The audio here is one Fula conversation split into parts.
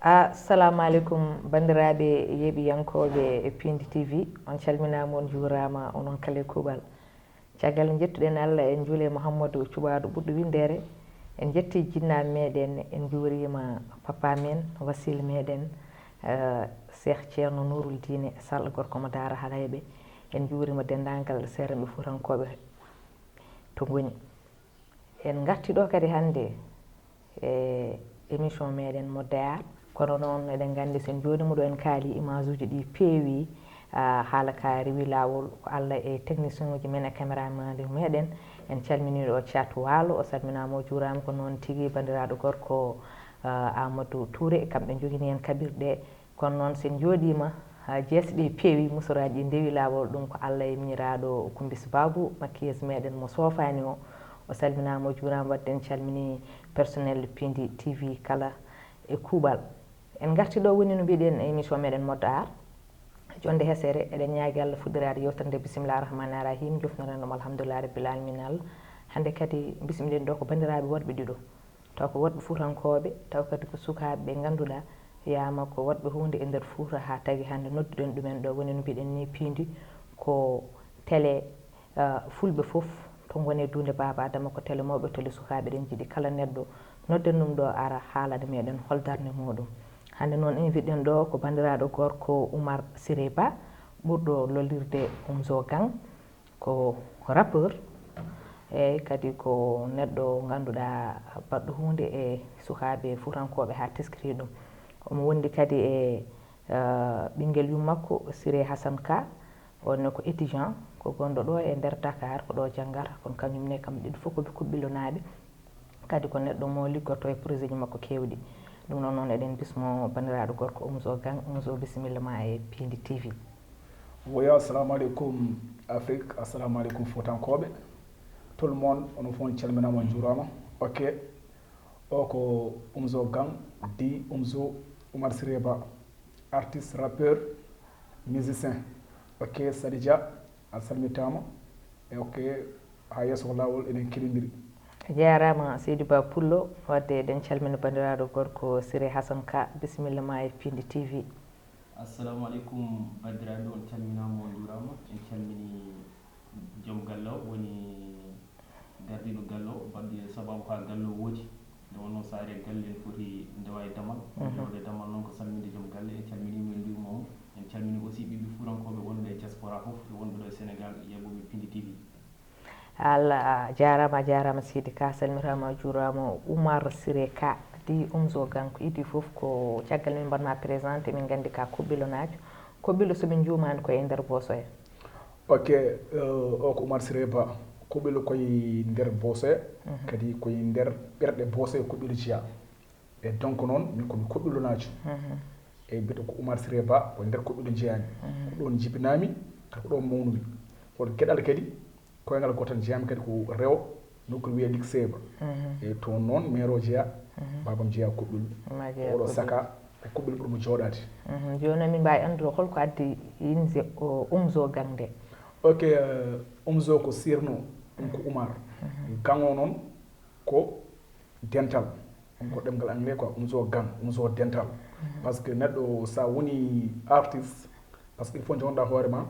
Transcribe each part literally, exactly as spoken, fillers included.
Assalamu aleykum, banndiraaɓe yeeɓiyankooɓe e Pindi T V. On calminaama, on njuuraama, onon kala e kuuɓal. Caggal nde njettuɗen Allah, en njuule Muhammadu Cuɓaaɗo ɓurɗo winndeere, en njetti jinnaaɓe meeɗen, en njuuriima papa men, wasiila meeɗen, eh, Cheikh Ceerno Nuurul Diine Sall, gorko mo Daara Halayɓe, en njuuriima denndaangal seerenɓe fuutankooɓe to ngoni. En ngarti ɗo kadi hannde e émission meɗen Modde Art. Kono noon eɗen nganndi so en njooɗiima ɗo en kaali image uji ɗi peewi, ah, haala ka rewi laawol, ko Allah e technicien uji men e caméraman meɗen. En calmini ɗo Thiatou Walo, o salminaama, o juuraama, ko noon tigi banndiraaɗo gorko, ah, Amadou Touré, kamɓe njogini en kaɓirɗe. Kono noon, so en njooɗiima, haa jeese ɗe peewi, musoraaji ɗi ndewi laawol, ɗum ko Allah e miñiraaɗo Kumbis Babu, maquilleuse meɗen mo soofaani o. O salminaama, o juuraama, wadde en calmini personnel Pindi T V kala e kuuɓal. En ngarti ɗo woni no mbiɗen e émission meɗen Modde Art. Jonde hesere, eɗen ñaagi Allah fuɗɗiraade yewtere nde, bisimillahi rahmani rahim, jofnoren ɗum alhamdulillahi rabbil alamin Allah. Hannde kadi bismiɗen ɗo ko banndiraaɓe worɓe ɗiɗo. Taw ko worɓe fuutankooɓe, taw kadi ko sukaaɓe ɓe ngannduɗaa yaama ko waɗɓe huunde e nder Fuuta, haa tagi hannde nodduɗen ɗumen ɗo, woni no mbiɗen ni Piindi ko télé, ah, fulɓe fof to ngone duunde Baaba Adama, ko télé mawɓe, télé sukaaɓe. Eɗen njiɗi kala neɗɗo nodden ɗum ɗo ara haalana meɗen hol darnde muɗum. Hannde noon invité ɗen ɗo ko banndiraaɗo gorko Oumar Siré Ba, ɓurɗo lollirde Omzo Gang. Ko rappeur, eeyi, kadi ko neɗɗo ngannduɗaa baɗɗo huunde e sukaaɓe fuutankooɓe haa teskiti ɗum. Omo wondi kadi e, eh, ɓinngel yummakko Siré Hassan Ka, on ne ko étudiant, ko gonɗo ɗo e nder Dakar, ko ɗo janngata, kono kañum ne kam ɗiɗo fof ko ɓe Kuɓɓilonaaɓe. Kadi ko neɗɗo mo liggotoo e projet ji makko keewɗi. Ɗum noon, noon eɗen bismo banndiraaɗo gorko Omzo Gang. Omzo, bisimilla ma e Piindi T V. Woya, assalamu aleykum Afrique, assalamu aleykum Fuutankooɓe. Tout le monde, onon fof on calminaama, on njuuraama. Ok, o ko Omzo Gang, di Omzo Oumar Siré Ba, artiste, rappeur, musicien. Ok, Sady Dia, a salmitaama. E ok, haa yeeso ko laawol, eɗen keɗondiri. A jaaraama Seydi Ba Pullo, wadde eɗen calmina banndiraaɗo gorko Siré Hassan Ka, bisimilla ma e Piindi T V. Assalamu aleykum banndiraaɓe, on calminaama, on njuuraama. En calmini joom galle o, woni gardiiɗo galle o, baɗɗo sabaabu haa galle o woodi. Nde wonnoo so ari e galle, en foti ndewa e damal. Ndewde e damal noon ko salminde joom galle, en calminiima, en njuuriima mo. En calmini aussi ɓiɓɓe fuutankooɓe wonɓe e diaspora fof e wonɓe ɗo e Sénégal, yeeɓooɓe Piindi T V. Allah jaaraama, a jaaraama Seydi Ka, a salmitaama, a juuraama. Oumar Siré Ka, di Omzo Gang, ko idii fof ko caggal min mbaɗ ma présenté, min nganndi ka Kuɓɓilonaajo. Kuɓɓilo, so min njuumaani, ko e nder Boosoya. Ok, eh, o ko Oumar Siré Ba, Kuɓɓilo ko e nder Boosoya, kadi ko e nder ɓerɗe Boosoya Kuɓɓilo jeyaa. E donc noon, min ko mi Kuɓɓilonaajo. E mbiyetee ko Oumar Siré Ba, ko nder Kuɓɓilo jeyaa-mi. Ko ɗoon jibinaa-mi, kadi ko ɗoon mawnu-mi. Hoto geɗal kadi, koyngal gootal jeyaa-mi kadi ko rewo, nokku wiyee Likseba. E toon noon, meero jeyaa, baabam jeyaa Kuɓɓilo. Oɗo saka, ko Kuɓɓilo ɓuri mo jooɗaade. Mhm. Jooni noon, min mbaawi anndude hol ko addi innde o Omzo Gang nde? Ok, eh, Omzo ko sirno, ɗum ko Oumar. Gang o noon ko dental. Ɗum ko ɗemngal anglais quoi, Omzo Gang, Omzo dental. Parce que neɗɗo, so a woni artiste, parce que il faut njogonɗaa hoore ma,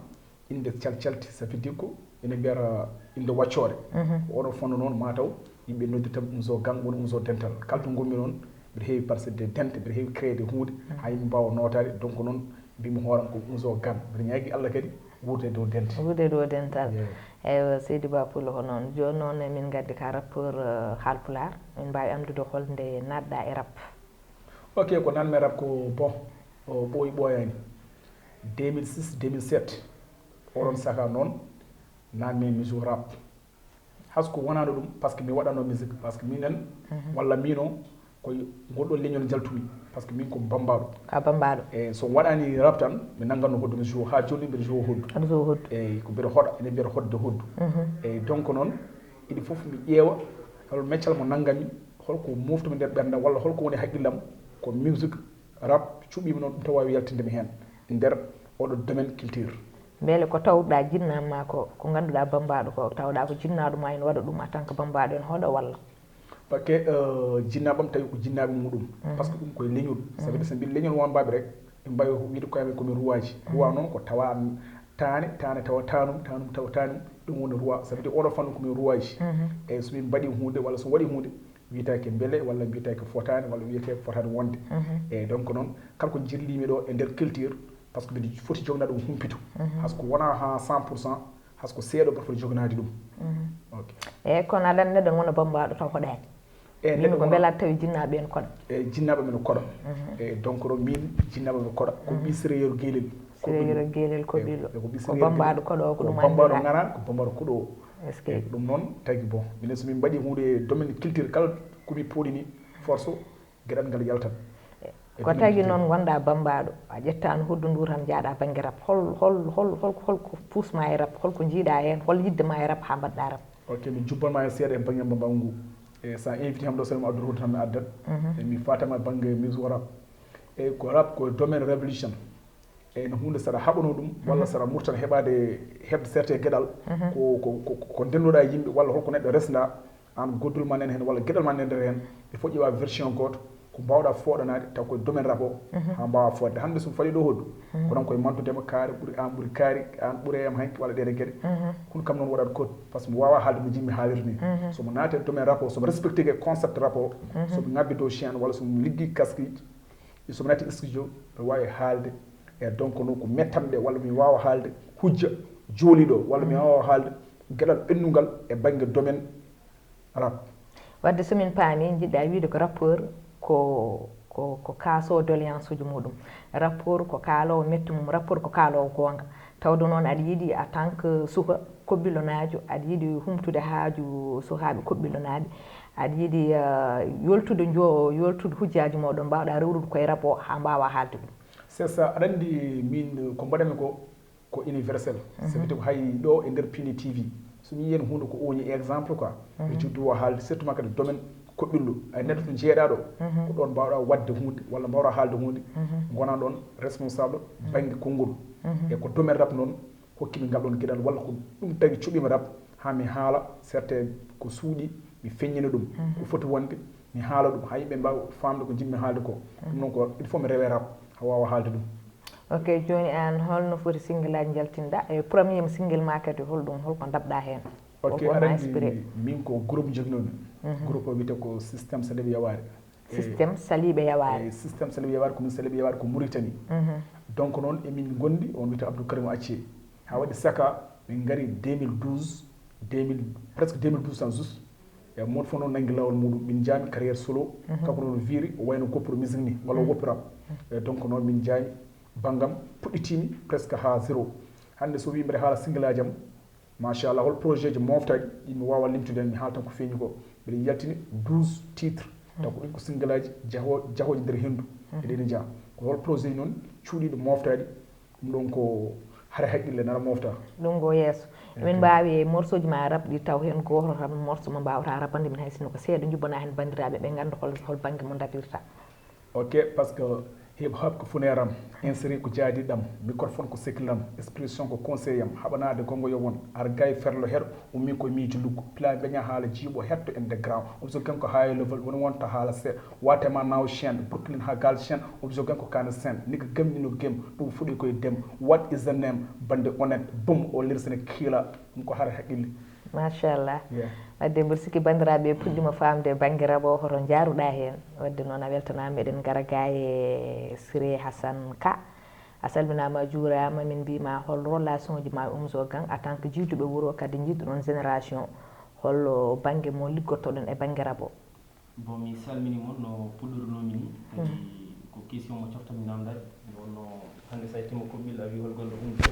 innde calcalti, ça veut dire ko ene mbiyata innde waccoore. Ko oɗo fonno noon, mataw yimɓe noddirta mi Omzo Gang, woni Omzo dental. Kala to ngonmi noon, mbiɗa heewi parcelle de dente, mbiɗa heewi créé de huunde, haa yimɓe mbaawa nootaade. Donc noon, mbiymi hooram ko Omzo Gang. Mbiɗa ñaagii Allah kadi wuurde dow dente. Wuurde dow dental. Eywa, Seydi Ba Pullo, ko noon. Jooni noon, emin nganndi ka rappeur, eh, Haalpulaar. Min mbaawi anndude hol nde naatɗaa e rap? Ok, ko naatmi e rap ko, bon, o ɓooyi ɓooyaani. Deux mille six, deux mille sept, oɗon saka noon, naatmi e musique rap. Hay so ko wonaano ɗum, parce que mi waɗano musique, parce que minen, walla miin o, ko e ngol ɗoo leñol njaltumi, parce que miin ko Bammbaaɗo. Ko a Bammbaaɗo. Eeyi, so mi waɗaani rap tan, mi nannganno hoddu, mi joue haa jooni, mbiɗa joue hoddu. Aɗa joue hoddu. Eeyi, ko mbiɗa hoɗa, ene mbiyata hoɗde hoddu. Eeyi, donc noon, idii fof mi ƴeewa hol meccal mo nanngami, hol ko mooftumi nder ɓerndam, walla hol ko woni e hakkillam, ko musique, rap cuɓiimi noon, ɗum tan waawi yaltinde mi heen e nder oɗo domaine culture. Mbele ko tawɗaa jinnaa ma ko, ko ngannduɗaa Bammbaaɗo ko, tawɗaa ko jinnaaɗo ma ene waɗa ɗum en tant que Bammbaaɗo ene hoɗa walla? Parce que euh, jinnaaɓam tawi ko jinnaaɓe muɗum. Parce que ɗum koye leñol. Ça veut dire so mbiɗa leñol wambaɓe rek, ɓe mbawi wiide koye amen komin ruwaji. Ruwa noon ko tawa taane, taane tawa tanum, tanum tawa tanum. Ɗum woni ruwa. Ça veut dire oɗo fannu komin ruwaji. Eyyi, so min mbaɗi hunde walla so waɗi hunde, wiyetake beele walla mbiyetake fotani walla wiyetake fotani wonde. Eyyi, donc noon kala ko jirlimi ɗo e nder culture, parce que mbiɗa foti jognade ɗum humpito. Parce que wona ha cent pour cent, hasko seeɗa mboɗo foti joganaade ɗum. Ok. Eyyi, kono aɗa anndi neɗɗo wona bambaɗo taw hoɗaani. Eyyi, min ko mbela tawi jinnaaɓe en koɗa. Eyyi, jinnaaɓe men koɗa. Eyyi, donc ɗo min jinnaaɓe men koɗa ko ɓi sireyero geelel. Sireyero geelel ko ɓillo. Ko bambaɗo koɗo ko ɗum bambaɗo ngana. Ko bambaɗo koɗo. Est-ce que ɗum noon tagi bon, minen so min mbaɗi hunde domaine culture kala komi pooɗini force geɗal ngal yaltat. Ko tagi noon ngonɗa bambaɗo, a ƴettano hoddu ndu tan jaaɗa banggue rap, hol hol hol hol holko pusma e rap, holko jiiɗa hen, hol yidde ma e rap ha mbaɗɗa rap? Ok, mi jubban ma e seeɗa e banggue mbambaɗo ngu. E sa invité ham ɗo sene mo addude hoddu tan mi addat. E mi fatama banggue musique rap. E ko rap ko domaine révolution. E no hunde saɗa haɓano ɗum walla saɗa murtana heɓade heɓde certains geɗal ko ko ko ndennoɗa e yimɓe walla holko neɗɗo resda. An goddol ma nani hen walla geɗal ma naniri hen, il faut ƴeewa version goto ko mbawɗa fooɗanaade taw koye domaine rap o ha mbawa fodde. Hande somi faɗi ɗo hoddu ko ɗon koye mantudema kaari ɓuuri an ɓuuri kaari an ɓuuri am hanki walla ɗeɗe geɗe. Kono kam noon waɗat kot par ce que mi wawa haalde no jinmi haalirde ni. Somo naati e domaine rap o somo respecté e concept rap o, somo ngabbi dow chaine walla somo liggi kaskiji, somo naati studio mbiɗa wawi haalde. E donc noon ko mettamɗe walla mi wawa haalde hujja jooliɗo walla mi wawa haalde geɗal ɓennungal e banggue domaine rap. Wadde somin paami, jiɗɗa wiide ko rappeur ko ko ko kaaso doléance uji muɗum. Rappeur ko kaalowo mettu mum, rappeur ko kaalowo goonga. Tawde noon aɗa yiɗi en tant que suka koɓɓilonaajo, aɗa yiɗi humtude haaju sukaaɓe koɓɓilonaaɓe, aɗa yiɗi yoltude njo yoltude hujjaaji mooɗon mbaawɗa rewrude koye rap o haa mbaawa haalde ɗum. C'est ça, aɗa anndi min ko mbaɗanmi ko ko universel. Ça veut dire ko hay ɗo e nder Pindi T V so mi yiyen hunde ko oñi exemple quoi. Ɓe juddu o haalde surtout ma kadi domaine koɓɓillo ay neɗɗo to jeeɗa ɗo ko ɗon mbawɗa wadde hunde walla mbawɗa haalde hunde. Gona ɗon responsable banggue konngol e ko domaine rap noon hokkimi ngal ɗon geɗal walla ko ɗum tagi cuɓimi rap ha mi haala certains ko suuɗi mi feññina ɗum ko foti wonde mi haala ɗum ha yimɓe mbawa famde ko jinmi haalde ko. Ɗum noon ko il faut mi rewe rap ha wawa haalde ɗum. Ok, jooni aan holno foti single aji njaltinɗa e premier mo single ma kadi holɗum holko ndaɓɗa heen? Ok, aɗa anndi min ko groupe joginoomi. Groupe o wiyetee ko système saliɓe yawaare. Système saliɓe yawaare. Système saliɓe yawaare ko min saliɓe yawaare ko Mauritanie. Donc noon emin ngondi on wiyetee Abdou Karim Acce. Ha waɗi saka min ngari deux mille douze deux mille presque deux mille douze tan juste. E moto fof noon nangi laawol muɗum min njaami carrière solo. Kanko noon viiri o wayno goppuɗo musique ni walla o woppi rap. E donc noon min njaami banngam puɗɗitiimi presque haa zéro. Hannde so wii mbiɗa haala single aji am machallah hol projet ji moftaaɗi ɗi mi waawa limtude heen mi haala tan ko feeñi ko. Mbiɗa yaltini douze titres taw ko ɗum ko single aji jahoo jahooji nder henndu. E ɗe ne njaha ko hol projet ji noon cuuɗiiɗo moftaaɗi. Ɗum ɗon ko hare haqqille nana mofta. Ɗum ko yeeso. Emin mbaawi e morceau ji ma rap ɗi taw heen gooto tan morceau mo mbaawata rapande min hay sinno ko seeɗa njubbana heen banndiraaɓe ɓe ngannda hol hol bannge mo ndarirta. Ok, parce que hip hop ko funeeram, inseri ko jaadiɗam, microphone ko sekilam, expression ko conseil am, haɓanaade gongo yo won, argay ferlo heɗo, ummi ko miijo luggo, pila beña haala jiiɓo hetto underground, obso ken ko high level, woni wonta haala seeɗa, wate ma naw chaine, Brooklyn ha gal chaine, obso ken ko kane scène, nigga gem ni no gem, ɗum fuɗi koye dem, what is the name, bande honnête, boom, o lirsene kiila, ɗum ko hare haqqille. Machallah. Wadde mboɗo sikki banndiraaɓe puɗɗima faamde bannge rap o hoto njaaruɗa heen. Wadde noon a weltanaama eɗen ngara ga e Siré Hassane Ka. A salminaama a juuraama min mbiyma hol relation ji ma Oumzo Gane en tant que jiiduɓe wuro kadi njiiduɗon génération hol bannge mo liggottoɗon e bannge rap o? Bon, mi salmini mon no puɗɗornoomi ni, kadi ko question mo coftanmi namdal, nde wonno hannde so a yettiima Koɓɓillo a wii hol gonɗo Umzo,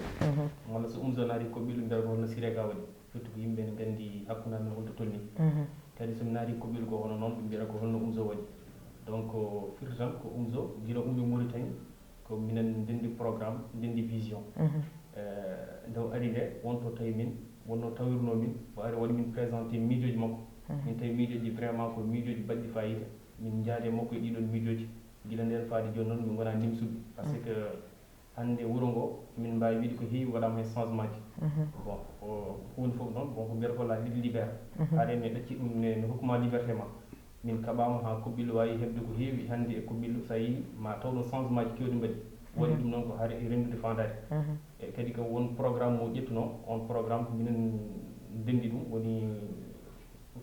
walla so Umzo naati Koɓɓillo mbiyata ko holno Siré Ka waɗi, surtout ko yimɓe ne nganndi hakkunde amen holto tolni, kadi so mi naati Koɓɓillo ko hono noon ɓe mbiyata ko holno Umzo waɗi, donc firti tan ko Umzo gila ummi Mauritanie, ko minen ndenndi programme, ndenndi vision. Nde o ari nde, won to tawi min, wonno tawirno min, o ari o waɗi min présenté miijooji makko. Min tawi miijooji ɗi vraiment ko miijooji baɗɗi fayida. Min njaadi e makko e ɗiɗon miijooji. Gila ndeen faade jooni noon min ngonaa nimsuɓe. Parce que hannde wuro ngo, min mbaawi wiide ko heewi waɗaama heen changement ji. Bon, ko huunde fof noon, bon ko mbiyata ko la lutte libère. Haade mi ɗacci ɗum ne mi hokkuma liberté ma. Min kaɓaama haa Koɓɓillo waawi heɓde ko heewi hannde e Koɓɓillo, so a yii ma taw ɗo changement ji keewɗi mbaɗi. Waɗi ɗum noon ko hari e renndude faandaare. E kadi ko won programme mo ƴettuno, on programme minen ndenndi ɗum, woni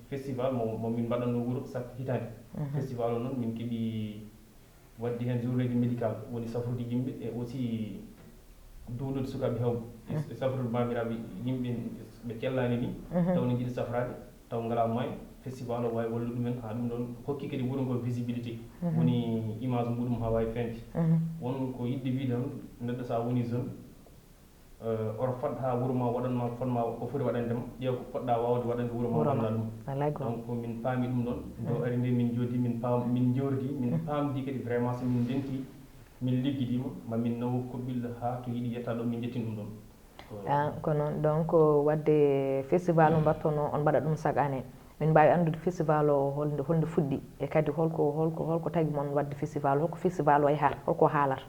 festival mo, mo min mbaɗatno wuro chaque hitaande. Festival o noon min keɓi waɗde heen journée ji médical, woni safrude yimɓe e aussi duwnude sukaaɓe hewɓe e safrude maamiraaɓe yimɓe ɓe cellaani ni, taw ne njiɗi safraade, taw ngalaa moyen. Festival o waawi wallude ɗumen haa ɗum ɗoon hokki kadi wuro ngo visibilité, woni image muɗum haa waawi feeñde. Won ko yiɗde wiide tan, neɗɗo so a woni jeune, oto fad haa wuro ma waɗan ma, fad ma ko foti waɗande ma, ƴeew ko poɗɗa waawde waɗande wuro ma, walla ɗum. Donc min paami ɗum ɗoon, nde o ari nde min njoodi, min paam min njoordi, min paamdi kadi vraiment so min ndenti, min liggidiima, ma min naw Koɓɓillo haa to yiɗi yetta ɗo, min njettin ɗum ɗoon. Ah, ko noon. Donc wadde festival o mbattono on mbaɗa ɗum chaque année, min mbaawi anndude festival o holnde holnde fuɗɗi, e kadi holko holko holko tagi mon wadde festival o, holko festival o e haal holko haalata?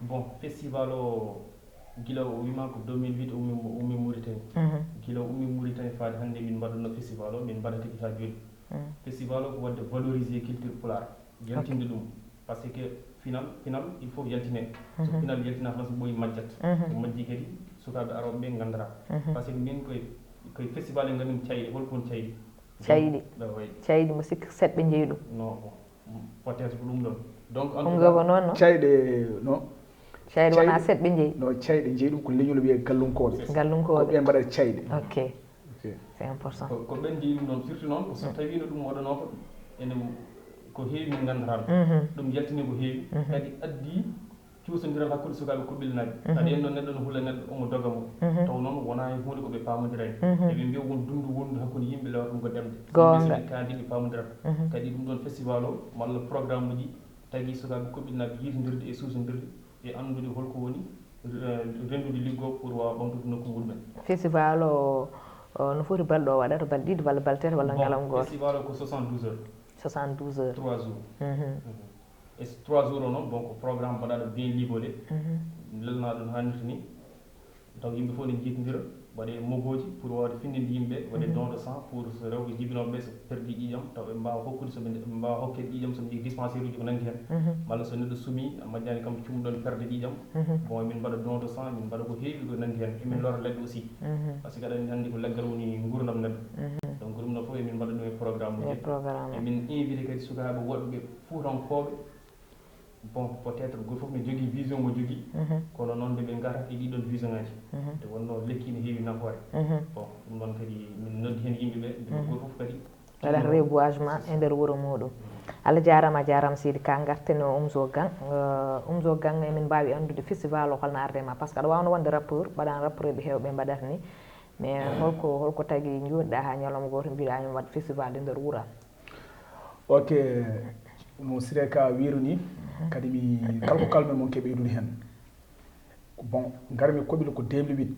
Bon, festival o gila o wima ko deux mille huit o ummi o ummi Mauritanie. Gila o ummi Mauritanie faade hannde min mbaɗatno festival o, min mbaɗa kadi haa jooni. Festival o ko wadde valoriser culture pulaar, yaltinde ɗum, parce que pinal pinal il faut yaltine. So pinal yaltinaaka tan so ɓooyi majjat. So majji kadi sukaaɓe arooɓe ɓe nganndataa. Parce que min koye koye festival e ngannduɗen cayɗe, holko woni cayɗe? Cayɗi. Cayɗi mo sikki seɗɓe njeyi ɗum. Non, bon, peut-être ko ɗum ɗon. Donc en tout cas, noon no cayɗe no cayɗe wona seɗɓe njeyi. No cayɗe njeyi ɗum ko leñol wiyee gallunkooɓe. Gallunkooɓe ko ɓe mbaɗata cayɗe. Ok. C'est important. Ko ɓen njeyi ɗum ɗon, surtout noon so tawiino ɗum waɗanoo ko ene ko heewi min nganndataa ɗum. Ɗum yaltini ko heewi, kadi addi cuusondiral hakkunde sukaaɓe Koɓɓilnaaɓe. Aɗa anndi noon neɗɗo no hula neɗɗo, omo doga mo. Taw noon wonaa e huunde ko ɓe paamondirani. Eɓe mbiya won dunndu wonndu hakkunde yimɓe lawa ɗum ko ɗemɗe. Yimɓe so ɓe kaandi ɓe paamondirat. Kadi ɗum ɗoon festival o malla programme uji tagi sukaaɓe Koɓɓilnaaɓe yiitondirde e suusondirde e anndude holko woni renndude liggoo pour waawa ɓamtude nokku muɗumen. Festival o no foti balɗe o waɗata, balɗe ɗiɗi walla balɗe tati walla ngalam gooto? Festival o ko soixante-douze heures. Soixante-douze heures. Trois jours. E trois jours o noon, bon, ko programme mbaɗaaɗo bien ligolé, lelnaaɗo no haanirta ni. Taw yimɓe fof ne njiitondira, waɗee mogooji pour waawde finndinde yimɓe, waɗee don de sang pour so rewɓe jibinooɓe ɓe so perdi ƴiiƴam, taw ɓe mbaawa hokkude so ɓe mbaawa hokkeede ƴiiƴam so ɓe njii dispensaire uji ko nanndi heen. Malla so neɗɗo sumii, a majjaani kam cumɗon perde ƴiiƴam. Bon, emin mbaɗa don de sang, min mbaɗa ko heewi ko nanndi heen. Emin lora leɗɗe aussi. Parce que aɗa anndi hannde ko leggal woni nguurndam neɗɗo. Donc ɗum ɗo fof emin mbaɗa ɗum e programme uji. Emin invité kadi sukaaɓe woɗɓe fuutankooɓe. Bon, peut-être gooto fof ne jogii vision mo jogii, kono noon nde ɓe ngarata e ɗiɗon vision ngaji, nde wonno lekki ne heewi nafoore. Bon, ɗum ɗon kadi min noddi heen yimɓe ɓe, nde gooto fof kadi waɗata reboisement e nder wuro muɗum. Allah jaarama, a jaarama seydi Ka. Ngarten e Omzo Gang. Omzo Gang, emin mbaawi anndude festival o holno arde ma, par ce que aɗa waawno wonde rappeur, mbaɗan rappeur ɓe heewɓe mbaɗata ni, mais holko holko tagi njoɗɗa haa ñalawma gooto mbiɗa mi waɗa festival e nder wuram? Ok, no Siré Ka wiiri ni, kadi mi kala ko kalmi mon ke ɓeydude heen. Bon, ngarmi Koɓɓillo ko deux mille huit.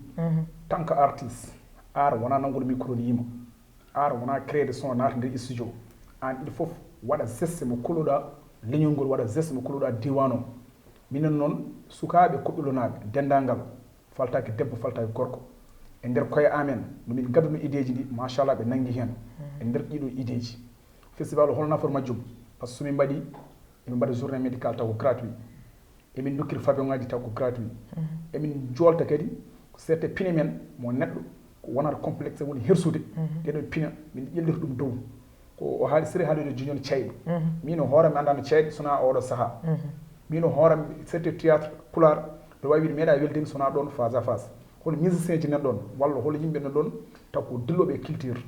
Tant que artiste, ar wona nanngude micro ni yima. Ar wona créer de son naata nder studio. An il faut waɗa geste mo koloɗa leñol ngol, waɗa geste mo koloɗa diwan o. Minen noon sukaaɓe Koɓɓillonaaɓe denndaangal, faltaaki debbo, faltaaki gorko, e nder koye amen no min ngadduno ideeji ɗi, machallah ɓe nanngi heen. E nder ɗiɗo ideeji, festival o hol nafoore majjum? Par ce que so min mbaɗi, emin mbaɗa journée médicale taw ko gratuit. Emin ndokkira pavillon ngaji taw ko gratuit. Emin joolta kadi ko seete pine men mo neɗɗo ko wonata complexe woni hersude. Ɗeɗo pina min ƴellirta ɗum dow. Ko o haali Siré haali ɗo joni on cayɗe. Min o hooram mi anndaano cayɗe sona oɗo saha. Min o hooram seete théâtre pulaar mbeɗa waawi wiide meeɗa weldemi sona ɗon face à face. Hol musicien ji nan ɗon walla hol yimɓe nan ɗon taw ko dilloɓe e culture.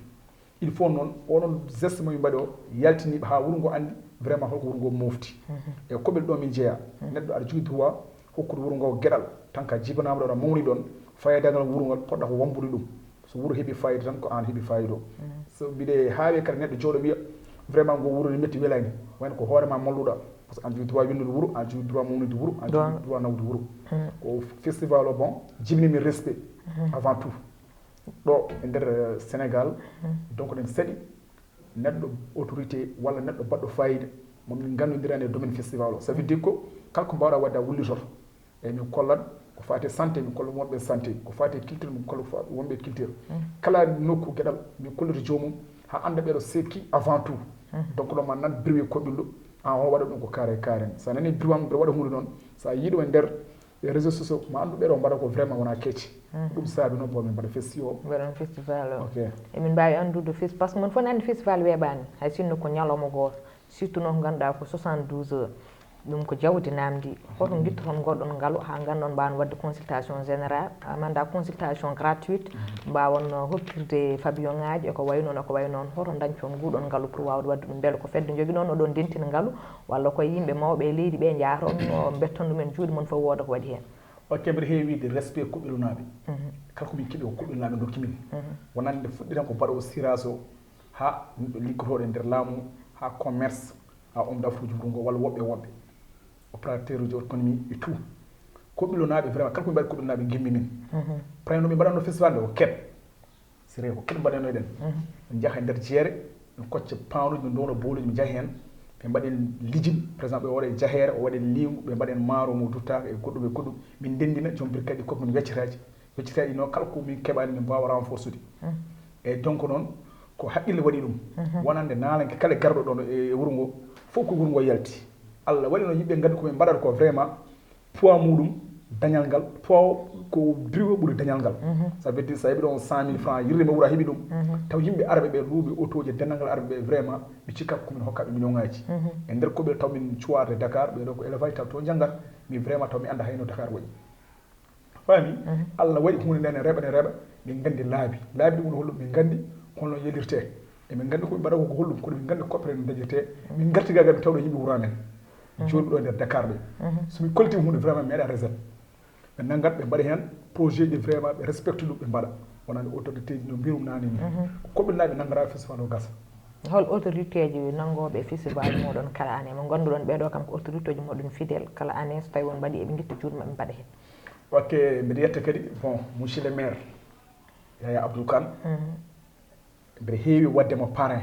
Il faut noon oɗon geste mo min mbaɗi o yaltiniɓe haa wuro ngo anndi vraiment holko wuro ngo mofti. E koɓel ɗo min jeeya, neɗɗo aɗa jogii droit hokkude wuro ngo geɗal, tant que jibinaama ɗo aɗa mawni ɗon, fayidagal wuro ngol poɗɗa ko wambude ɗum. So wuro heɓi fayida tan ko an heɓi fayida o. So mbiɗe haawe kadi neɗɗo jooɗo wiya vraiment ngo wuro ne metti welani, wayno ko hoore ma malluɗa, par ce que an jogii droit winnude wuro, an jogii droit mawnude wuro, an jogii droit nawde wuro. Ko festival o bon jibini min respect avant tout. Ɗo e nder Sénégal donc ɗen saɗi neɗɗo autorité walla neɗɗo baɗɗo fayida mo min nganndodirani e domaine festival o, ça veut dire ko kala ko mbawɗa wadde a wullitoto. Eyyi min kollat ko fati e santé, min kolla wonɓe santé, ko fati e culture min kolla wonɓe culture. Kala nokku geɗal min kollita joomum Ha annda ɓeɗo sekki avant tout. Donc ɗo ma nan birwe koɓillo, an o waɗa ɗum ko carré carré. Sa nani birwam mbiɗa waɗa hunde noon, sa yiiɗo e nder e réseau sociaux ma anndu ɓeɗo mbaɗa ko vraiment wona kecce. Ɗum saabi noon bon min mbaɗa festi o. Mbaɗon festival o. Ok. Emin mbawi anndude fes par ce que mon fof ne anndi festival weeɓani, hay sinno ko ñalawma gooto. Surtout noon ko ngannduɗaa ko soixante-douze heures. Ɗum ko jawdi naamndi. Hoto ngittoton ngoɗon ngalu haa nganndon mbaawan waɗde consultation générale, amanda consultation gratuite, mbaawan hokkirde fabiyoŋaaji e ko wayi noon e ko wayi noon. Hoto ndañton nguɗon ngalu pour waawde waɗde ɗum. Mbele ko fedde njogi noon oɗon ndentina ngalu, walla koye yimɓe mawɓe e leydi ɓe njahaton, mbetton ɗumen juuɗe mon fof wooda ko waɗi heen. Ok, mbiɗa heewi wiide respect kuɓɓilunaaɓe. Kala ko min keɓi ko kuɓɓilunaaɓe ndokki min. Wonande fuɗɗiran ko baɗo o sirage o, haa liggotooɗo e nder laamu, haa commerce, haa homme d'affaires uji wuro ngo walla woɓɓe e woɓɓe opérateur uji autonomie et tout. Koɓɓilonaaɓe vraiment kala ko min mbaɗi koɓɓilonaaɓe ngimmi min. Preno min mbaɗanno festival nde o keɓ sere ko keɓ mbaɗanoyɗen. Min njaha e nder jeere, min kocca panuuji, min ndowna booluuji, min njaha heen. Ɓe mbaɗen lijin par exemple ɓe waɗa e jaheere, o waɗa e liingu, ɓe mbaɗen maaro mo duttaaka e goɗɗum e goɗɗum. Min ndenndina joom birkaji kadi min weccataaji. Weccitaaji noon kala ko min keɓaani min mbaawa renforsude. Eyyi donc noon ko haqqille waɗi ɗum. Wonande naalanke kala garɗo ɗoon e wuro ngo, fof ko wuro ngo yalti. Allah waɗi noon yimɓe nganndi ko min mbaɗata ko vraiment poids muɗum dañal ngal, poids ko birwe ɓuri dañal ngal. Ça veut dire sa heɓi ɗoon cent mille francs yirde ma wuro a heɓi ɗum. Taw yimɓe arɓe ɓe luuɓe autoji e denndangal arɓe ɓe vraiment mi cikka ko min hokkaɓe million ngaji. E nder koɓe taw min cuwarde Dakar ɓe ɗo ko élevage taw to janngat, min vraiment taw mi annda hayno Dakar waɗi. Faami? Allah waɗi huunde nde ne reɓa ne reɓa, min nganndi laabi. Laabi ɗum woni holɗum? Min nganndi holno yalirtee. Emin nganndi ko min mbaɗa ko ko holɗum, kono min nganndi koppere no dañirtee. Min ngarti gaa gaa min tawɗo yimɓe wuro amen. Jooɗi ɗo e nder Dakar ɓe. So min kollitima huunde vraiment mi meeɗa reset. Ɓe nanngat ɓe mbaɗa heen projet ji vraiment ɓe respecte ɗum ɓe mbaɗa. Wonande autorité ji no mbirum naani ni. Ko koɓɓilnaaɓe nanngata festival o gasa. Hol autorité ji nanngooɓe festival mooɗon kala année mo ngannduɗon ɓeeɗo kam ko autorité ji mooɗon fidèle kala année so tawi on mbaɗi eɓe ngitta juuɗe maɓɓe mbaɗa heen. Ok, mbiɗa yetta kadi bon monsieur le maire Yaya Abdoul Kane. Mbiɗa heewi waɗde mo parrain.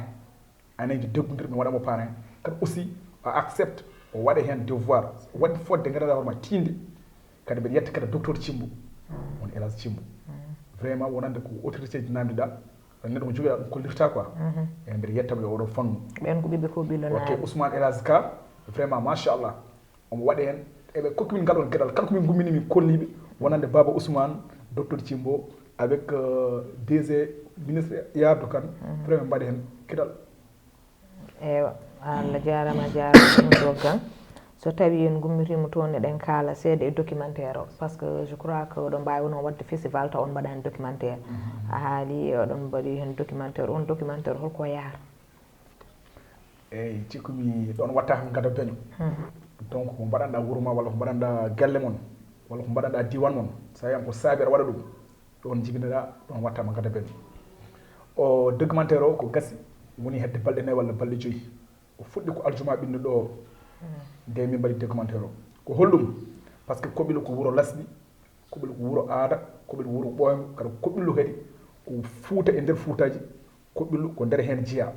Aneeji deggondir mi waɗa mo parrain. Kadi aussi o accepte o waɗa heen devoir. Waɗde fodde nganndanɗaa hoore ma tiinde. Kadi mbiɗa yetta kadi docteur Cimbo. Woni Elhadj Cimbo. Vraiment wonande ko autorité ji namdiɗa. Neɗɗo mo jogiɗa ɗum kollirta quoi. Eyyi mbiɗa yettamo e oɗo fannu. Ɓen ko ɓiɓɓe ko ɓillo. Ok Ousmane Elhadj Ka vraiment machallah. Omo waɗa heen eɓe kokki min ngal ɗon geɗal kala ko min ngummini min kolliɓe wonande Baba Ousmane, docteur Cimbo avec DG ministre Yaya Abdou Kane. Vraiment mbaɗa heen geɗal. Eywa Allah jarama jarama ɗum doggan. So tawi en gummitima toon eɗen kaala seeɗa e documentaire o par ce que je crois que oɗon mbawi noon wadde festival taw on mbaɗani documentaire. A haali oɗon mbaɗi heen documentaire, on documentaire holko yahata? Eyyi cikkumi ɗon watta ko gada beño. Donc ko mbaɗanɗa wuuro ma walla ko mbaɗanɗa galle mon walla ko mbaɗanɗa diwan mon, so tawi ko saabi aɗa waɗa ɗum ɗon jibinoɗa, ɗon watta mo gada beño. O documentaire o ko gasi woni hedde balɗe nayi walla balɗe joyyi. O fuɗɗi ko aljuma ɓinnuɗo o. Nde min mbaɗi documentaire o ko holɗum? Par ce que Koɓilo ko wuro lasɗi, Koɓilo ko wuro aada, Koɓilo ko wuro ɓooyngo, kadi Koɓilo kadi ko Fuuta e nder Fuutaaji. Koɓillo ko nder heen jeyaa.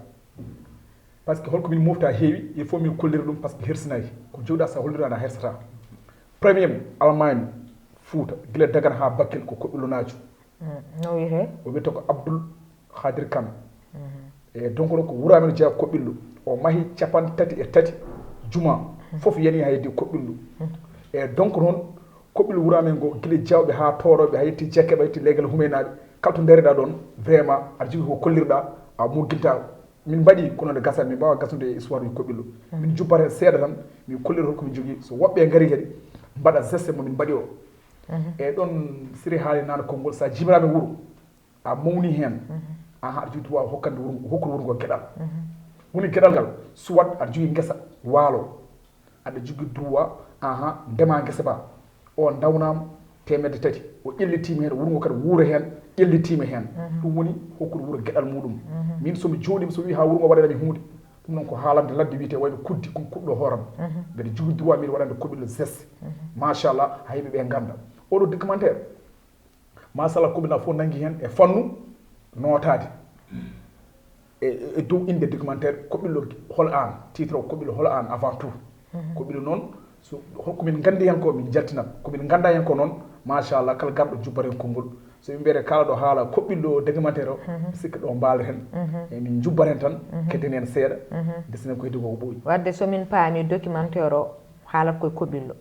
Par ce que holko min mofta heewi, il faut min kollira ɗum par ce que hersinaki. Ko jowɗa sa hollira na hersata. Premier mo almaami Fuuta gila Dagana ha Bakel ko Koɓillo Naajo. No wiyete? O wiyete ko Abdoul Khadir Kane. E donc ɗo ko wuro amen jeyaa Koɓillo. O mahi capanɗe tati e tati juma. Fof yani haydi Koɓillo. E donc noon Koɓɓil wuro amen ngo gila jawɓe ha toroɓe ha yetti jakkeɓe ha yetti legal humenaɓe. Kala to daariɗa ɗon vraiment aɗa jogui ko kollirɗa, a mogginta. Min mbaɗi kono nde gasa min mbawa gasude e histoire uji Koɓɓillo. Min jubbata hen seeɗa tan min kollira holko min jogui so woɓɓe gari kadi mbaɗa geste mo min mbaɗi o. E ɗon siri haali nana konngol sa jibinama e wuuro a mawni heen, aan aɗa jogii droit hokkande wuro, hokkude wuro ngoo geɗal. Woni geɗal ngal, soit aɗa jogii ngesa waalo, aɗa jogii droit aha ndema ngesa ba, o ndawnaama teemedde tati, o ƴellitiima heen, wuro ngoo kadi wuura heen, ƴellitiima heen. Ɗum woni hokkude wuro geɗal muuɗum. Miin so mi jooɗiima, so mi wii haa wuro ngoo waɗanami huunde, ɗum noon ko haalande ladde wiyetee wayno kuddi, ko kuɗɗo hooram. Mbeɗa jogii droit miin waɗande koɓillo geste. Machallah, haa yimɓe ɓee ngannda. Oɗo documentaire, Machallah koɓina fof nangi heen e fannu nootaade e dow innde documentaire koɓillo hol aan, titre o koɓillo hol aan avant tout. Koɓillo noon so holko min nganndi heen ko min njaltinat, ko min ngannda heen ko noon machallah kala garɗo jubbat heen konngol. So min mbiyete kala ɗo haala koɓɓilɗo documentaire o, sikka ɗo mbaaleten. E min njubbaten tan, keddinen seeɗa, desinen ko heddi koko ɓooyi. Wadde so min paami documentaire o haalat koye koɓɓillo,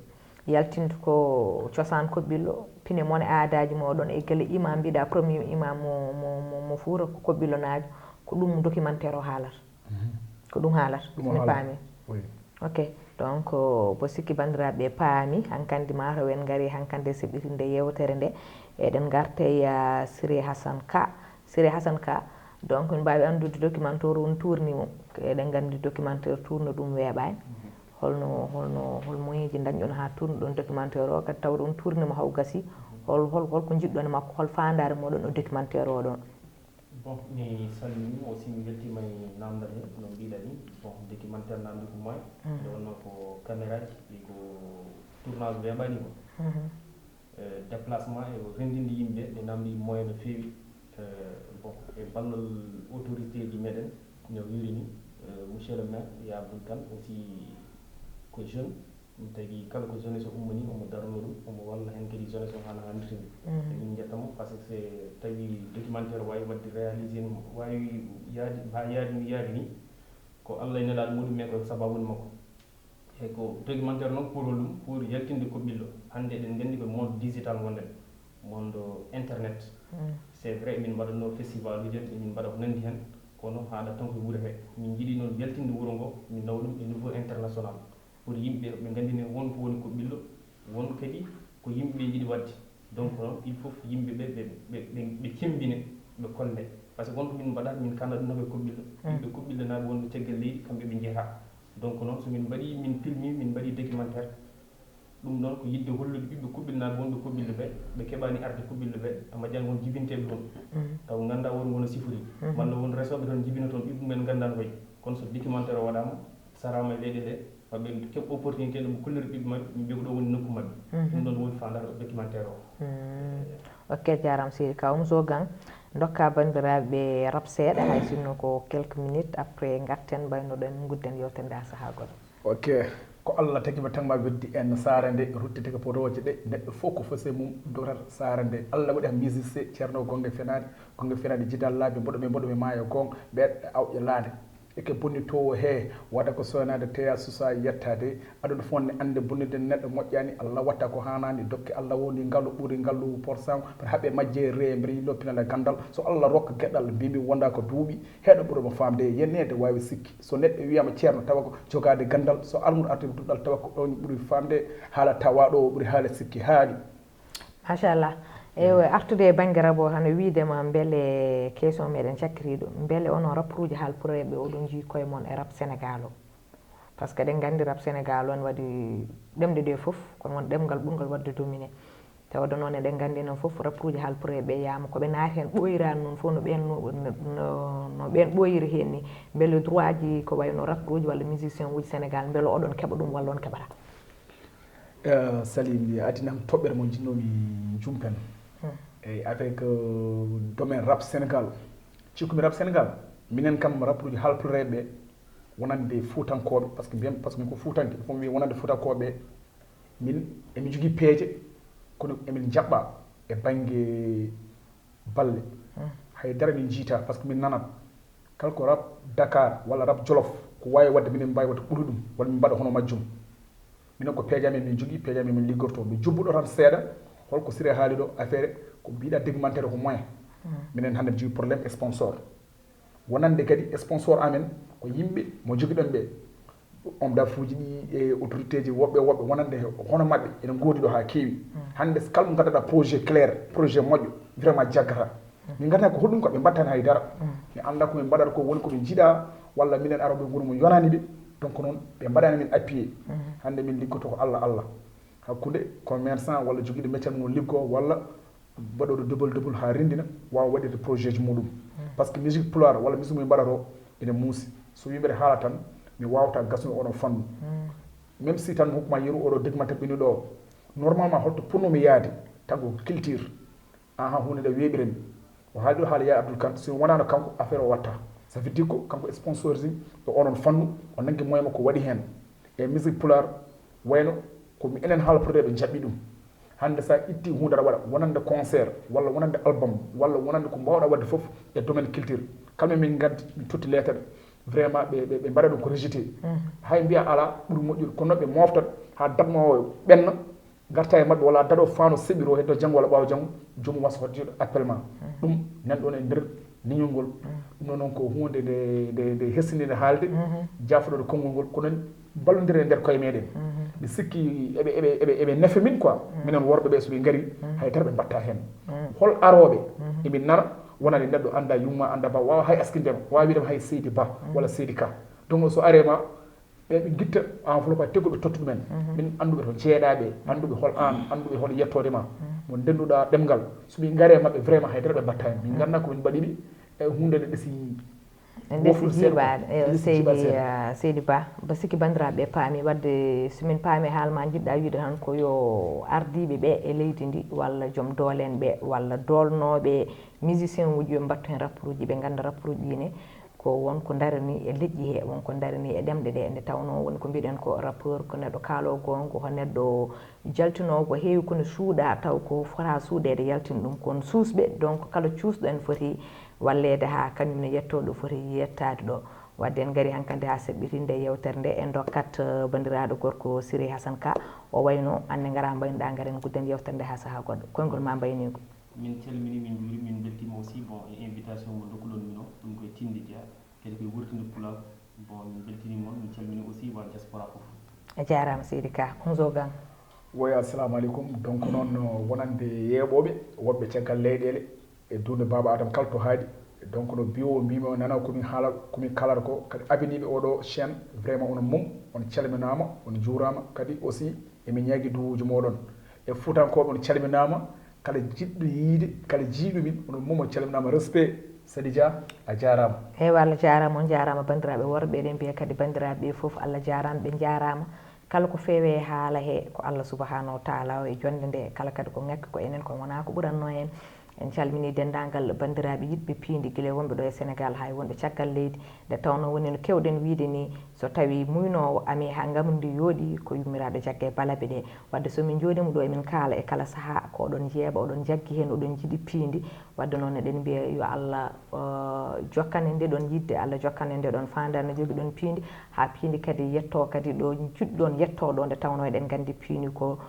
yaltinde ko cosaan koɓɓillo, pine mon e aadaaji mooɗon e gila imam mbiɗa premier imam mo, mo, mo, mo Fuuta ko koɓɓillo naajo, ko ɗum documentaire o haalata. Ko ɗum haalata. Ɗum o mi haalata. Paami. Oui. Ok. Donc, mbo sikki banndiraaɓe paami, hankandi mataw en ngari hankandi seɓɓitinde yewtere nde. Eɗen ngarta e, ah, Siré Hassan Ka. Siré Hassan Ka, donc, min mbaawi anndude documentaire on tourni mo. Eɗen nganndi documentaire tourno ɗum weeɓaani. Holno, holno, hol moyen ji ndañɗon haa tourno ɗon documentaire o, kadi tawde on tourni mo haw gasi. Hol, hol, hol ko njiɗɗon e makko, hol faandaare moɗon o documentaire o ɗon? Bon, mi salmini aussi, mi weltima e namdal he, no mbiɗa ni. Bon, documentaire namdi ko moyen. Nde wonno ko caméra ji, ɗi ko tournage weeɓaani ko. Eh, déplacement e renndinde yimɓe, ɓe namdi moyen no feewi. Eh, bon, e ballal autorité ji meɗen, no wiiri ni, eh, monsieur le maire, Ya Abdoul Kane aussi ko jeune, ɗum tagi kala ko jeunesse o ummani, omo darano ɗum, omo walla heen kadi jeunesse o hana hannirta ni. Emin njetta mo, parce que so tawi documentaire waawi waɗde réalisé, waawi yaadi, haa yaadi no yaadi ni, ko Allah e nelaaɗo muɗum, mais ko sababu makko. E ko documentaire noon pour ɗum, pour yaltinde koɓɓillo. Hannde eɗen nganndi ko monde digital ngonɗen, monde internet. C'est vrai, min mbaɗatno festival uji en, min mbaɗa ko nanndi heen, kono haaɗat tan ko e wuro he. Min njiɗi noon yaltinde wuro ngo, min nawa ɗum e niveau international. Pour yimɓe ɓe nganndine won ko woni koɓɓillo, won kadi ko yimɓe ɓe njiɗi waɗde. Donc noon, il faut yimɓe ɓe, ɓe, ɓe, ɓe, ɓe cemmbine, ɓe kolle. Parce que won ko min mbaɗata, min kanda ɗum tan ko e koɓɓillo. Yimɓe koɓɓillo naaɓe wonɓe caggal leydi, kamɓe ɓe njiyata. Donc noon, so min mbaɗi, min pilmi, min mbaɗi documentaire, ɗum ɗon ko yiɗde hollude ɓiɓɓe koɓɓillo naaɓe wonɓe koɓɓillo ɓe, ɓe keɓaani arde koɓɓillo ɓe, a majjan won jibinteeɓe toon. Taw ngannda won wona sifori. Malla won resooɓe toon jibina toon, ɓiɓɓe mumen nganndan koye. Kono so documentaire o waɗaama, saraama e leyɗe ɗe, maɓɓe keɓ opportunité no ɓe kollira ɓiɓɓe maɓɓe, ɓe mbiya ko ɗo woni nokku maɓɓe. Ɗum ɗon woni faandaare documentaire o. Ok, jaaraama seydi Ka. Oumou Sow Gane, ndokka banndiraaɓe rap seeɗa, hay sinno ko quelques minutes, après ngarten, mbaynoɗen, ngudden yewtere nde haa sahaa goɗɗo. Ok, ko Allah tagi ma, tagma weddi en saare nde, ruttitake podooje ɗe, neɗɗo fof ko fose mum dogata saare nde. Allah waɗi han musicien, ceerno gonnge fenaade, gonnge fenaade jidal laabi, mboɗo mi, mboɗo mi maayo gong, ɓeeɗo awƴa laade. Eke bonni towo he, wada ko soynaade teya susa yettaade. Aduna fof ne annde bonnirde neɗɗo moƴƴaani, Allah watta ko haanaani, dokke Allah woni ngalu ɓuri ngalu porsan, par haɓe majje re mbri loppinal e gandal. So Allah rokka geɗal, mbimi wonda ko duuɓi, heɗo ɓuri mo faamde, yenneede waawi sikki. So neɗɗo wiyama ceerno, tawa ko jogaade gandal, so almud arti duɗal, tawa ko ɗon ɓuri faamde, haala tawa ɗo ɓuri haala sikki haali. Machallah. Eywa, artude e bannge rap o, hano wiidema, mbele question meɗen cakkiriiɗo, mbele onon rapperuuji haalpureeɓe oɗon njii koye mon e rap Sénégal o? Parce que eɗen nganndi rap Sénégal o ene waɗi ɗemɗe ɗe fof, kono won ɗemngal ɓurngal waɗde dominé. Tawde noon eɗen nganndi noon fof rapperuuji haalpureeɓe yaama ko ɓe naati heen ɓooyiraani noon fof no ɓeen no, no, no, no ɓeen ɓooyiri heen ni. Mbele droit ji ko wayno rapperuuji walla musicien uji Sénégal, mbele oɗon keɓa ɗum walla on keɓataa? Eh, Salim, a addi nam toɓɓere mo njiɗnomi jumpen. Eyyi, avec, euh, domaine rap Sénégal. Cikkumi rap Sénégal, minen kam rapperuuji haalpureeɓe wonande fuutankooɓe, parce que mbiyan, parce que min ko fuutanke, fof mi wiya wonande fuutankooɓe, min emin njogii peeje, kono emin njaɓɓa e bannge balle. Hay dara min njiita, parce que min nanat kala ko rap Dakar walla rap Jolof ko waawi waɗde, minen mbaawi waɗde ɓuri ɗum, walla min mbaɗa hono majjum. Minen ko peeje amen min njogii, peeje amen min liggorto. Mi jubbuɗo tan seeɗa, holko Siré haali ɗo, affaire ko mbiɗa documentaire ko moyen. Minen hannde mi jogii problème sponsor. Wonande kadi sponsor amen ko yimɓe mo jogiɗen ɓe. Homme d'affaires uji ɗi e autorité ji woɓɓe woɓɓe wonande hono maɓɓe ene ngoodi ɗo haa keewi. Hannde so kala mo ngannduɗaa projet clair, projet moƴƴo, vraiment jaggata. Min nganndaa ko hoɗum ko ɓe mbaɗtani hay dara. Mi anndaa ko min mbaɗata ko woni ko ɓe njiɗa, walla minen arooɓe nguuru mum yonaani ɓe. Donc noon ɓe mbaɗaani min appuyé. Hannde min liggoto ko Allah Allah. Hakkunde commerçant walla jogiiɗo métier mum liggo walla baɗoɗo double double haa renndina, waawa waɗirde projet ji muɗum. Parce que musique pulaar walla musique mo mbaɗata o ene muusi. So wii mbeɗa haala tan, mi waawata gasnude oɗon fannu. Même si tan mi hokkuma yeru oɗo documentaire ɓennuɗo o, normalement holto ponnomi yaade, tan ko culture. Aha, huunde nde weeɓirani. O haali ɗo haala Yaya Abdoul Kane, so wonano kanko, affaire o watta. Ça veut dire ko kanko sponsorising ɗo oɗon fannu, o nangi moyen makko waɗi heen. E musique pulaar, wayno ko mi enen haalpureeɓe njaɓɓi ɗum. Hannde so a itti huunde aɗa waɗa wonande concert walla wonande album walla wonande ko mbaawɗa waɗde fof e domaine culture, kala min ngaddi min totti leetere, vraiment ɓe ɓe ɓe mbaɗa ɗum ko rejeté. Hay mbiya ala ɓuri moƴƴude kono ɓe moftat haa datma o ɓenna, garta e maɓɓe walla daɗo fano seɓiro heddo janngo walla ɓaawo janngo, joomum wasa hoddede appel ma. Ɗum nan ɗon e nder leñol ngol. Ɗum ɗo noon ko huunde nde nde nde hestininde haalde, jaafoɗoɗe konngol ngol, kono ballondire e nder koye meɗen. Mi sikki eɓe eɓe eɓe eɓe nefe min quoi, minen worɓe ɓe, so ɓe ngari hay dara ɓe mbatta heen. Hol arooɓe emin nana wonani neɗɗo annda yumma annda ba, wawa hay askindema, wawa wiidema hay seydi ba walla seydi ka. Donc so arema ɓe ɓe gitta enveloppe tegoɓe tottu ɗumen. Min annduɓe to jeeɗaɓe, annduɓe hol an, annduɓe hol yettode ma, mo ndenduɗa ɗemngal, so ɓe ngari e maɓɓe vraiment hay dara ɓe mbatta heen. Min ngannda ko min mbaɗiɓe e huunde nde ɓe si en ɓe si jiiɓaade eyo seydi seydi ba ba sikki banndiraaɓe ɓe paami wadde so min paami haal ma njiɗɗa wiide tan ko yo ardiiɓe ɓe e leydi ndi walla joom doole en ɓe walla doolnooɓe musicien uji ɓe mbattu heen rapport uji ɓe ngannda rapport uji ɗi ne ko won ko darani e leƴƴi he won ko darani e ɗemɗe ɗe nde tawnoo woni ko mbiɗen ko rappeur ko neɗɗo kaaloo goonga ko neɗɗo jaltinoowo ko heewi kono suuɗa taw ko fota suuɗeede yaltin ɗum kono suusɓe donc kala cuusɗo en foti walleede haa kañum ne yettoo ɗo foti yettaade ɗo. Wadde en ngarii hankadi haa seɓɓitinde yewtere nde en ndokkat banndiraaɗo gorko Siré Hassane Ka o wayno annde ngaraa mbaynoɗaa ngaren gudden yewtere nde haa sahaa goɗɗo koyngol ma mbayniigo. Min calmini min njuuri min mbeltiima aussi bon e invitation mo dokkuɗon min o ɗum koye tinde jeya kadi koye wurtinde pulaar. Bon min mbeltiniima on min calmini aussi wa diaspora fof. A jaaraama seydi Ka. Kunzo Gang. Woy assalamu aleykum. Donc noon wonande yeeɓooɓe woɓɓe caggal leyɗeele e duunde baaba Adama kala to haaɗi. Donc no biyowo mbimi o nana komin haala komin kalata ko kadi abiniiɓe oɗo chaîne vraiment onon mum on calminaama on njuuraama kadi aussi emin ñaagi duwuuji mooɗon e fuutankooɓe on calminaama kala jiɗɗo yiide kala jiiɗo min onon mum on calminaama respect. Sadi Dia a jaaraama. Eewa Allah jaaraama on jaaraama banndiraaɓe worɓe eɗen mbiya kadi banndiraaɓe ɓe fof Allah jaaraama ɓe njaaraama. Kala ko feewi e haala he ko Allah subahanahu wa taala o e jonnde nde kala kadi ko ŋakki ko enen ko wonaa ko ɓuratnoo en. En calminii denndaangal banndiraaɓe yiɗɓe piindi gila wonɓe ɗo e Senegaal haa e wonɓe caggal leydi nde tawnoo woni no keewɗen wiyde nii so tawii muynoowo amii haa ngamri ndii yooɗii ko yummiraaɗo jagga e balabe ɗee. Wadde so min njooɗiima ɗo emin kaala e kala sahaa ko oɗon njeeɓa oɗon njaggi heen oɗon njiɗi piindi. Wadde noon eɗen mbiya yo Allah jokkan en nde ɗon yiɗde Allah jokkan en nde ɗon faandaare no jogi ɗon piindi haa piindi kadi yetto kadi ɗo njiɗɗon yetto ɗo nde tawnoo eɗen nganndi piindi ko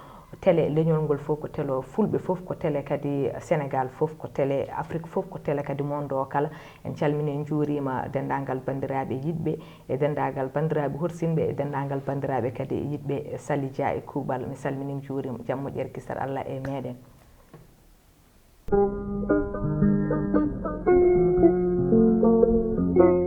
tele leñol ngol fof ko tele fulɓe fof ko tele kadi Senegaal fof ko tele Afrik fof ko tele kadi monde o kala. En calmini en njuuriima denndaangal banndiraaɓe yiɗɓe e denndaangal banndiraaɓe horsinɓe e denndaangal banndiraaɓe kadi yiɗɓe Sali Dia e kuuɓal mi salmini mi njuuriima jam moƴƴere kisal Allah e meɗen.